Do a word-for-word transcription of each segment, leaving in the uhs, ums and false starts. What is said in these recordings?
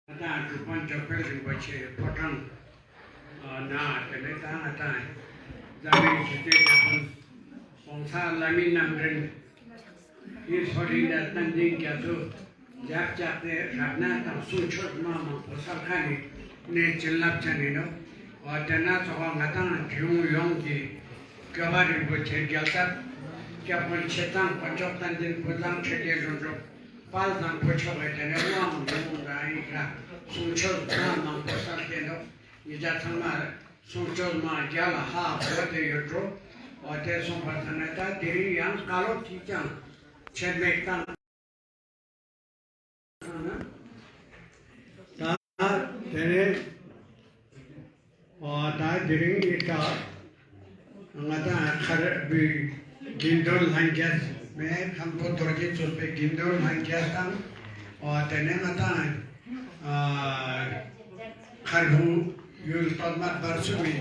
ང་དང་གྲུབ་དཔོན་འཇམ་དཔལ་རིན་པོ་ཆེ་ཕོ་བྲང་ན་དེ་ནས་ད་ང་དང་འཛམ་གླིང་ཞི་བདེའི་དེད་དཔོན་༸གོང་ས་ལྷ་མིའི་རྣམ་འདྲེན་ཡིན་སོ་རི་ན་བསྟན་འཛིན་རྒྱ་མཚོ་རྒྱབ་བཅག་སྟེ་རབ་གནས་དང་གསུང་ཆོས་མ་མང་པོ་སལ་ཁན་ནི་ནས་བྱིན་རླབས་ཅན་ཡིན་ནོག། འོ་དེ་ན་ཚོགས་པ་ང་དང་བོད་ཡོངས་ཀྱི་སྐྱོབ་པ་རིན་པོ་ཆེ་རྒྱལ་ཚབ་སྐྱབས་མགོན་ཆེ་ཚང་དཀོན་མཆོག་བསྟན་འཛིན་ཀུན་བཟང་ཆོས་རྒྱལ་གཞུང་སྒྲུབ་དཔལ་བཟང་པོ་མཆོག་གི་དེ་ནས་དབང་ལུང་དང་ཡིག་ཆ་གསུང་ཆོས་མ་མང་པོ་སལ་ཏེ་ནོག། ཉེ་ཆར་ཚང་མ་གསུང་ཆོས་མ་རྒྱལ་ལ་ཧ་གོ་སྟེ་ཡོད་འགྲོ། འོ་དེ་སོང་པ་ས་ན་ད་དེ་རིང་ཡང་བཀའ་སློབ་ཅིག་ཀྱང་ཆེད་མེད་བཏང་། ད་དེ་ནས་འོ་ད་དེ་རིང་ཡི་ད་ང་དང་མཁར་བུའི་དགེ་འདུན་ལྷན་རྒྱས་མེ་མཁན་པོ་རྡོ་རྗེ་གཙུག་པའི་དགེ་འདུན་ལྷན་རྒྱས་དང་། འོ་དེ་ནས་ང་དང་ཨ་མཁར་བུ་ཡུལ་སྟོད་མར་བར་གསུམ་མི་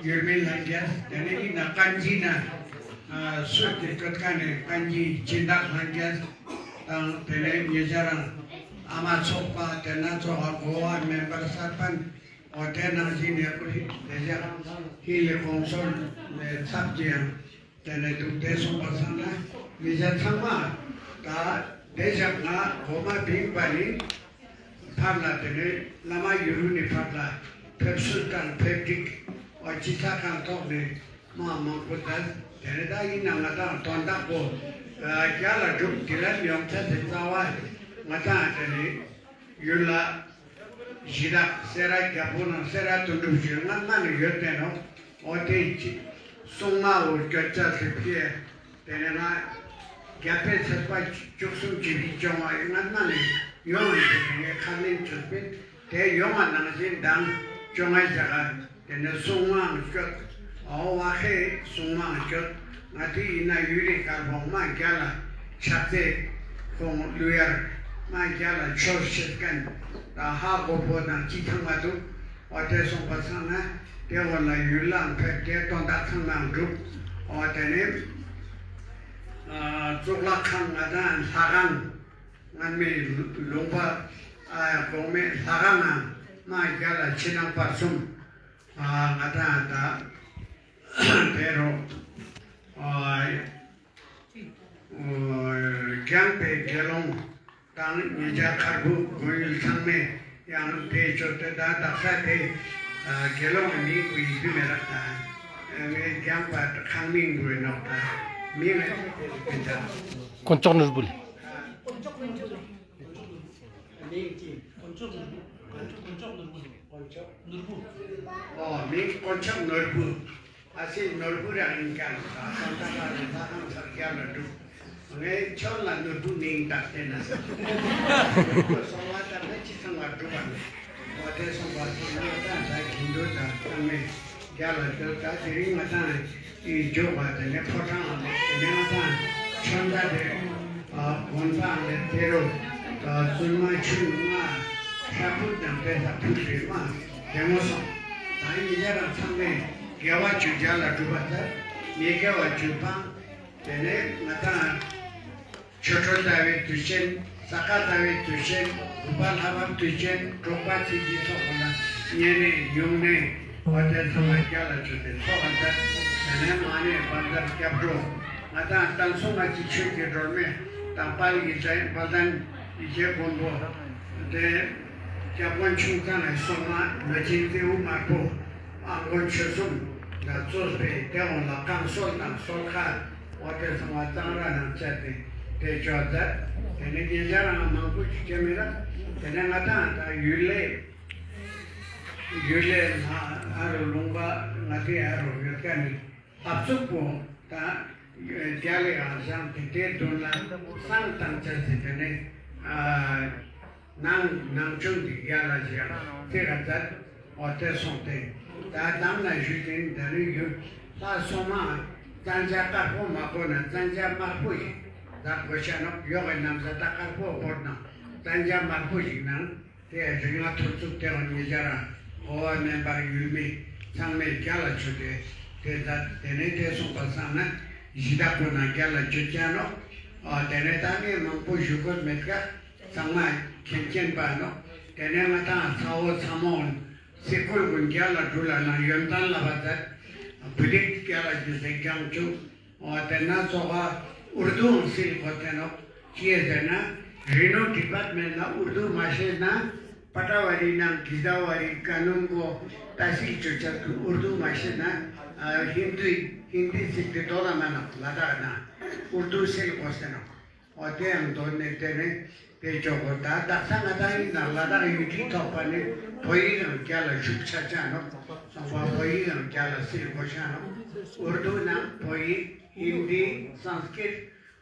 ཡུལ་མི་ལྷན་རྒྱས། དེ་ནས་ཡིན་ན་ཀན་ཇི་ན་ཨ་སུད་དེ་ཀོད་ཀ་ནས་ཀན་ཇི་སྦྱིན་བདག་ལྷན་རྒྱས་དང་། དེ་ནས་ཉེ་ཆར་རང་ཨ་མ་ཚོགས་པ་དེ་ན་ཚོགས་པ་གོ་བ་མེམ་བར་གསར་པན། འོ་དེ་ནང་བཞིན་ནས་ཀུ་ཤི་དེ་ཞག་ཧི་ལི་གོང་སོལ་ནས་ཚབ་ཀྱི་ཡང་དེ་ནས་འདུག། དེ་སོང་པ་སང་ན་མི་ཆ་ཚང་མ་ད་དེ་ཞག་ང་གོ་མ་བིང་པ་ནི་ཕར་ལ་དེ་ནས་བླ་མ་ཡུ་རུ་ནི་ཕར་ལ་ཕེབས་བསུ་དང་ཕེབས་འགྲིག་འོ་ཅི་ཚ་གང་ཐོག་ནས་མ་མང་པོ་ད་དེ་ནས་ད་ཡིན་ན་ང་དང་དོན་དག་པོ་རྒྱ་ལ་སྒྲུབ་དེ་ལ་ཡོང་ཚ་དེ་རྩ་བ་ང་དང་དེ་ནས་ཡུལ་ལ་གཞི་བདག་སེ་ར་རྒྱལ་པོ་ནང་སེ་ར་དོན་གྲུབ་ཞུ་སྔ་མ་ནས་ཡོད་པས་ནོ། འོ་དེ་ཅི་སྲུང་མ་འོ་སྐྱོད་ཅ་ཟེར་ཕི་དེ་ནས་ང་རྒྱལ་པོའི་ཚེས་པ་བཅུ་གསུམ་གྱི་བི་ཅོང་བ་སྔ་མ་ནས་ཡོང་བ་དེ་ནས་ཁ་ལེན་ཆོས་པས་དེ་ཡོང་བ་ནང་བཞིན་དང་ཅོང་ང་ཞག་ག་དེ་ནས་སྲུང་མའང་སྐྱོད། འོ་བ་ཁའི་སྲུང་མའང་སྐྱོད། ང་དེ་ཡིན་ན་ཡུལ་ལི་དཀར་པོ་མ་རྒྱ་ལ་ཕྱག་འཚལ་ཁོང་ལུ་ཡར་མ་རྒྱ་ལ་ཆོས་བཤད་མཁན་ད་ཧ་གོ་པོ་དང་ཅི་ཚང་མ་འདུག། འོ་དེ་སོང་པ་སང་ན་དེ་འོ་ལ་ཡུལ་ལའང་ཕེབས་ཏེ་དོན་དག་ཚང་མའང་འགྲུབ། འོ་དེ་ནས་ཨ་གཙུག་ལག་ཁང་ང་དང་ལྷ་ཁང་སྔན་མའི་ལུང་པ་ཨ་གོང་མའི་ལྷ་ཁང་ང་མ་རྒྱ་ལ་ཕྱི་ནང་བར་གསུམ། ཨ་ང་དང་ད་དེ་རུ་ཨ་རྒྱང་པའི་དགེ་སློང་དང་ཉེ་ཆར་མཁར་བུ་དགོན་ཡུལ་ཚང་མས་ཡང་དེ་ཆོས་དེ་ད་དག་ས་དེ་ཨ་དགེ་སློང་གི་མིང་ཀུ་ཡིག་དུ་མེད་རག་ད་ངས་རྒྱང་པ་ཁང་མིང་དགོས་ནོག་ད་མིང་ཨ་ཅི་དེ་རིག་པའི་ད་དཀོན་མཆོག་ནོར་བུ་ལེ། མིང་ཅི། དཀོན་མཆོག་ནོར་བུ། དཀོན་མཆོག་ནོར་བུ། དཀོན་མཆོག་ནོར་བུ། ཨོ་མིང་དཀོན་མཆོག་ནོར་བུ། ཨ་སི་ནོར་བུ་རང་ཡིན་ཀྱང་ད་ཁོང་ད་ལ་རེ་ད་ཁང་ཚར་རྒྱ་ལ་འགྲུབ། ངའི་ཆོན་ལ་ནོར་བུ་མིང་བཏགས་ཏེ་ན་ས། ནོར་བུ་གསོལ་བ་བཏབ་ན་ཅི་ཚང་བ་འགྲུབ་པ་ནི། འོ་དེ་སོང་པ་སོང་ན་ད་ད་གིན་དུ་ད་ཚང་མས་རྒྱ་ལ་འགྲོ་ད་དེ་རིང་ང་ཚང་ཨི་འཇོག་པ་དེ་ནས་ཕོ་བྲང་ལ་དེ་ནས་ང་ཚང་ཆོན་ད་དེ། དགོན་པའང་ལས་དེ་རུ་བཙུན་མ་ཆུང་ང་ཕྲ་ཕུད་དང་དཔེ་ས་ཕུད་པའི་མ་དེ་མོ་སོང་། ད་ཡིན་ཡ་རང་ཚང་མས་དགེ་བ་བཅུ་རྒྱ་ལ་སྒྲུབ་པ་ལྟར་མི་དགེ་བ་བཅུ་སྤང་། དེ་ནས་ང་དང་ཆོ་འཕྲུལ་ལྟ་བའི་དུས་ཆེན་ས་ག་ལྟ་བའི་དུས་ཆེན་དགུ་པ་ལྷ་བབས་དུས་ཆེན་འབྲོག་པ་ཚེས་ཀྱི་ཚོགས་ལ་བསྙེན་གནས་སྨྱུང་གནས་འོ་དེ་ཚང་མ་རྒྱ་ལ་བཅུག་སྟེ་ཚོགས་པ་ལྟར་དེ་ནས་མ་ཎི་བཛྲ་སྐྱབས་འགྲོ། ང་དང་བསྟན་སྲུང་ང་ཅིག་ཆོས་ཀྱི་སྒྲོལ་མའི་དང་དཔལ་གྱི་དཔལ་ལྡན་ཡེ་ཤེས་མགོན་པོ་དེ་སྐྱབས་མགོན་ཆུང་ཚང་ངི་སྲུང་མ་ལོ་ཆེན་རྩེའུ་དམར་པོ་ཨ་མགོན་ཆོས་གསུམ་ལ་གཙོས་པའི་དེ་འོང་ལ་བསྐང་གསོལ་དང་གསོལ་ཁ་འོ་དེ་ཚང་མ་གཙང་ར་ནང་བཅད་དེ་དེ་ཅོ་མཛད། དེ་ནས་ཉེ་ཆར་རང་མང་པོ་ཅིག་བྱས་མི་ར་དེ་ནས་ང་དང་ད་ཡུལ་ལས་ཡུལ་ལས་ཨ་རུ་ལུང་པ་ང་དེ་ཨ་རུ་ཡོད་ཀ་ནི། ལྷ་གཙུག་པོ་དང་རྒྱ་ལས་ཡང་བཞེངས་ཏེ་དེའི་མདུན་ལ་བསང་བཏང་ཅེས་ཟེར་དེ་ནས་ཨ་ནང་ནང་ཆུང་གི་རྒྱ་ལ་བཞེངས་ཏེ་ར་མཛད། འོ་དེ་སོང་སྟེ་ད་དམ་ལ་བཞུགས་ཏེ་ད་རིང་ཡུལ་ལྷ་སོ་མ་བཙན་བྱ་དཀར་པོ་མ་གོ་ན་བཙན་བྱ་དམར་པོ་ཞིག་མཛད་དགོས་ཤ་ནོག། ཡོག་གི་ན་བཟའ་ད་དཀར་པོ་བོར་ན་བཙན་བྱ་དམར་པོ་ཞིག་ནང་། དེ་རིང་ང་ཐུགས་ཚུགས་དེ་བ་ཉེ་ཆར་འོ་བ་མེན་པར་ཡུལ་མི་ཚང་མས་རྒྱ་ལ་བཅུག་སྟེ་དེ་ད་དེ་ནས་དེ་སོང་པ་སང་ན་གཞི་བདག་པོ་ན་རྒྱ་ལ་བཅུག་ཅ་ནོག། འོ་དེ་ནས་ད་ངས་མང་པོ་ཞུ་དགོས་མེད་ཀ་ཚང་མ་མཁྱེན་མཁྱེན་པ་ནོག། ཏེ་ནེ་ང་དང་ཚ་བོ་ཚ་མོ་སི་ཀུལ་གུན་གྱལ་ལ་གྲུལ་ལ་ནང་ཡོན་ཏན་ལ་བ་ཛད། བུ་དིག་གྱལ་ལ་ཇུ་ཟེ་གྱང་ཅུག། འོ་ཏེ་ན་ཙོགས་ཨུར་དུའང་སིལ་གོས་ཏེ་ནོག། ཅིའ་ཟེར་ན་རི་ནོ་ཌི་པཱརྚ་མེནྚ་ལ་ཨུར་དུ་མ་ཤེས་ན་པ་ཊ་ཝ་རི་ནང་གི་ཟ་ཝ་རི་ཀ་ནུན་གོ་ཏ་སིལ་ཅོ་ཅེས་སི་ཨུར་དུ་མ་ཤེས་ན་ཨ་ཧིན་དུ་ཧིན་དི་སིལ་ཏེ་དོ་ན་མ་ནོག། ལ་དྭགས་ན་ཨུར་དུ་སིལ་གོས་ཏེ་ནོག། འོ་ཏེའང་དོན་ནེ་ཏེ་ནེ་ཏེ་ཅོ་གོས། ད་དག་ས་ང་དང་ཨིན་ན་ལ་དྭགས་ཡུལ་གྲུའི་ཐོག་པ་ནེ་བོད་ཡིག་ཡང་གྱལ་ལ་ཞུགས་ཆ་ཆ་ནོག། སོང་པ་བོད་ཡིག་ཡང་གྱལ་ལ་སིལ་གོས་ཆ་ནོག། ཨུར་དུ་ནང་བོད་ཡིག་ཧིན་དི་སཾསྐྲྀཏ་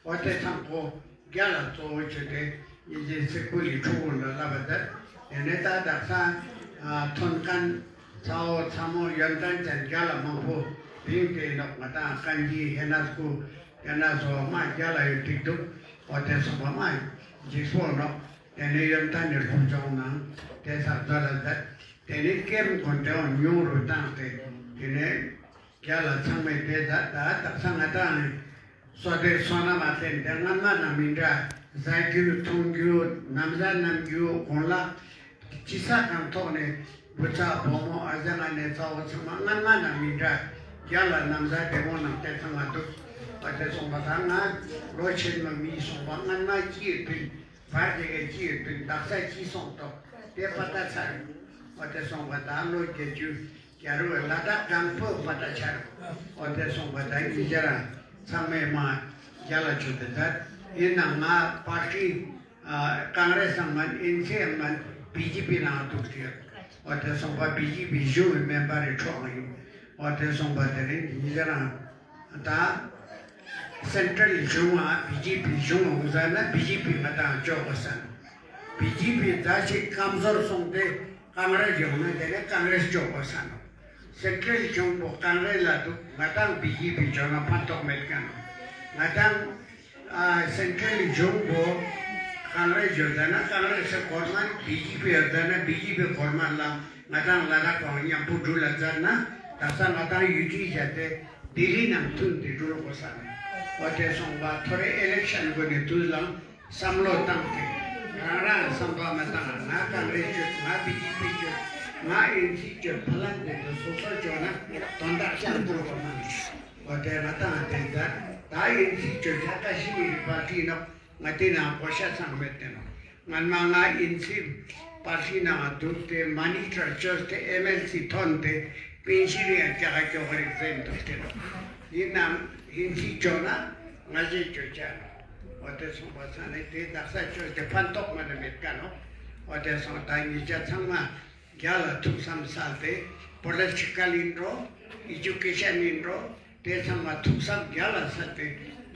འོ་ཏེ་ཚང་ཀོ་གྱལ་ལ་གཙོ་བོ་ཅོས་ཏེ་ཉེ་ཞའི་སི་ཀུལ་ལི་ཕྲུ་གུ་ལ་ལབ་པ་ཛད། ཏེ་ནེ་ད་དག་ས་ཐོན་ཁན་ཚ་བོ་ཚ་མོ་ཡོན་ཏན་ཅན་གྱལ་ལ་མང་པོ་བིངས་ཏེ་ནོག། ང་དང་ཀན་ཇི་ཧེ་ན་སྐུ་ཡ་ན་སོ་མ་གྱལ་ལ་ཡོད་ཏིག་དུག། འོ་ཏེ་སོང་པ་མ་ཇིགས་པོ་ནོག། ཏེ་ནེ་ཡོན་ཏན་ནི་སློབ་སྦྱོང་ནང་ཏེ་ཚག་ཛ་ལ་ཛད། ཏེ་ནེ་ཀེམ་གུན་ཏེའང་ཉུང་རུ་ཏང་སྟེ་ཏེ་ནེ་གྱལ་ལ་ཚང་མའི་ཏེ་ཛད། ད་དག་ས་ང་དང་སོ་ཏེ་སོ་ན་མ་ཏེ་ཏེ་སྔན་མ་ནང་མི་འདྲ་ཟ་གྱུ་ཐུང་གྱུ་ནམ་ཟ་ནམ་གྱུ་གོན་ལག་ཅི་ས་གང་ཐོག་ནེ་བུ་ཚ་བུ་མོ་ཨ་ཟ་ང་ནེ་ཚ་བོ་ཚང་མ་སྔན་མ་ནང་མི་འདྲ་གྱལ་ལ་ནམ་ཟ་ཏེ་མོ་ནང་ཏེ་ཚང་མ་དུག། འོ་ཏེ་སོང་པ་ད་ང་ལོ་ཆེན་མོ་མི་སོང་པ་སྔན་མ་ཅི་ཡོད་པིན་བར་ཏེ་ག་ཅི་ཡོད་པིན་དག་ས་ཅི་སོང་ཏོག་ཏེ་པ་ཏ་ཆ་རུག། འོ་ཏེ་སོང་པ་ད་ལོ་བརྒྱད་ཅུ་གྱ་རུ་ལ་དྭགས་གང་པོ་པ་ཏ་ཆ་རུག། འོ་ཏེ་སོང་པ་ད་ཉེ་ཞ་རང་ཚང་མའི་མ་གྱལ་ལ་ཅོས་ཏེ་ཛད། ཨིན་ནའང་ང་པར་ཊི་ཨ་ཀོང་གྲེས་སང་མན་ཨེན་སི་ཡང་མན་བི་ཇེ་པི་ནང་དུག་ཅེས། འོ་ཏེ་སོང་པ་བི་ཇེ་པི་ཞུ་བའི་མེམ་བར་རི་ཕྲོག་ཨིན། འོ་ཏེ་སོང་པ་ཏེ་རིང་ཉེ་ཞ་རང་ད་སེན་ཊྲལ་གཞུང་ང་བི་ཇེ་པི་གཞུང་འོང་ཟ་ན་བི་ཇེ་པི་ང་དང་ཅོ་གོས་ས་ནོག། བི་ཇེ་པི་ཛ་ཞིག་ཀམ་ཟོར་སོང་སྟེ་ཀོང་གྲེས་ཡོང་ན་ཏེ་ནེ་ཀོང་གྲེས་ཅོ་གོས་ས་ནོག། སེན་ཊྲལ་གཞུང་པོ་ཀོང་གྲེས་ལ་དུག། ང་དང་བི་ཇེ་པི་ཅོ་ན་ཕན་ཐོགས་མེད་ཁན་ནོག། ང་དང་ཨ་སེན་ཊྲལ་གཞུང་པོ་ཀོང་གྲེས་ཡོད་ཟ་ན་ཀོང་གྲེས་སི་གོར་མེནཊ། བི་ཇེ་པི་ཡོད་ཟ་ན་བི་ཇེ་པི་གོར་མེནཊ་ལ་ང་དང་ལ་དྭགས་པ་ཉམ་པོ་གྲུལ་ལ་ཛད་ན་དག་ས་ང་དང་ཡུལ་གྲུའི་ཞག་ཏེ་ལྡི་ལི་ནང་ཐུན་ཏེ་གྲུལ་གོས་ས་ནོག། འོ་ཏེ་སོང་པ་ཐོ་རེ་ཨི་ལེག་ཤན་གུན་ནི་དུས་ལའང་སམ་བློ་ཏང་སྟེ་རང་རང་སམ་པ་མ་ཏང་ང་ཀོང་གྲེས་ཅོས་ང་བི་ཇེ་པི་ཅོས་ང་ཨེན་སི་ཅོས་ཕ་ལན་ཏེ་ཏེ་སོ་སོ་ཅོས་ན་དོན་དག་ཅང་གྲུལ་གོས་མ་ནོག། འོ་ཏེ་ང་དང་ཏེ་ད་ད་ཨེན་སི་ཅོས་ད་ཀ་ཤི་མིར་པར་ཊི་ནོག། ང་ཏེ་ནང་གོ་ཤ་ཚང་མེད་ཏེ་ནོག། སྔན་མ་ང་ཨེན་སི་པར་ཊི་ནང་དུག་སྟེ་མ་ནི་ཊར་ཅོས་ཏེ་ཨེམ་ཨེལ་སི་ཐོན་ཏེ་པེན་ཤིན་ཡང་ཀྱག་ཀྱོག་རིག་ཟེན་དུག་ཏེ་ནོག། ཨིན་ནའང་ཨེན་སི་ཅོས་ན་ང་ཞའི་ཅོ་ཆ་ནོག། འོ་ཏེ་སོང་པ་ས་ནེ་ཏེ་དག་ས་ཅོས་ཏེ་ཕན་ཐོགས་མ་ནེ་མེད་ཁན་ནོག། འོ་ཏེ་སོང་ད་ཉེ་ཞ་ཚང་མ་གྱལ་ལ་ཐུགས་སམ་སལ་ཏེ་པོ་ལི་ཊི་ཀལ་ཨིན་རོགས་ཨེ་ཇུ་ཀེ་ཤན་ཨིན་རོགས་ཏེ་ཚང་མ་ཐུགས་སམ་གྱལ་ལ་སལ་ཏེ་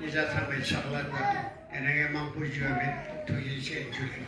ཉེ་ཞ་ཚང་མའི་ཕྱག་ལ་ཛད་དུག། ཏེ་ནེ་ངས་མང་པོ་ཞུ་བ་མེད། ཐུགས་རྗེ་ཆེ། ཇུ་ལེ།